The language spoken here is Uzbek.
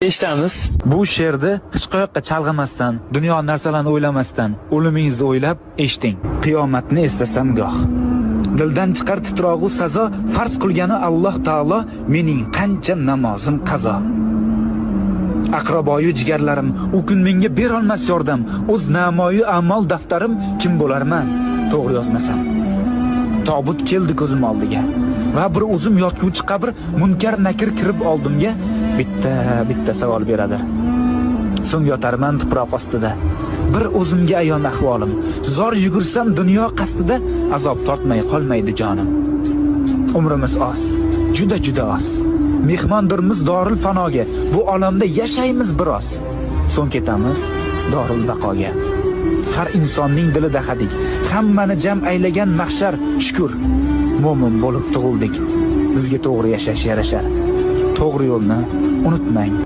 Eshitamiz. Bu she'rni hech qayoqqa chalg'imasdan, dunyo narsalarini o'ylamasdan, o'limingizni o'ylab eshiting. Qiyomatni eslasam goh. Dildan chiqar titrog'u sazo, farz qilgani Alloh taolo, mening qancha namozim qazo. Aqraboyu jigarlarim u kun menga berolmas yordam, o'z namoyu a'mol daftarim kim bo'larman to'g'ri yozmasam. Tobut keldi ko'zim oldiga. Va bir o'zim yotguvchi qabr, munkar nakir kirib oldimga bitta bitta savol beradi. So'ng yotarman tuproq ostida. Bir o'zimga ayon ahvolim. Zor yugursam dunyo qasdida azob tortmay qolmaydi jonim. Umrimiz oz, juda juda oz. Mehmondirmiz doril fanoga. Bu olamda yashaymiz biroz. So'ng ketamiz doril baqoga. Har insonning dilida hadik. Hammani jam aylagan mahshar, shukr. Mo'min bo'lib tug'ildik. Bizga to'g'ri yashash yarashar. To'g'ri yo'lni unutmang.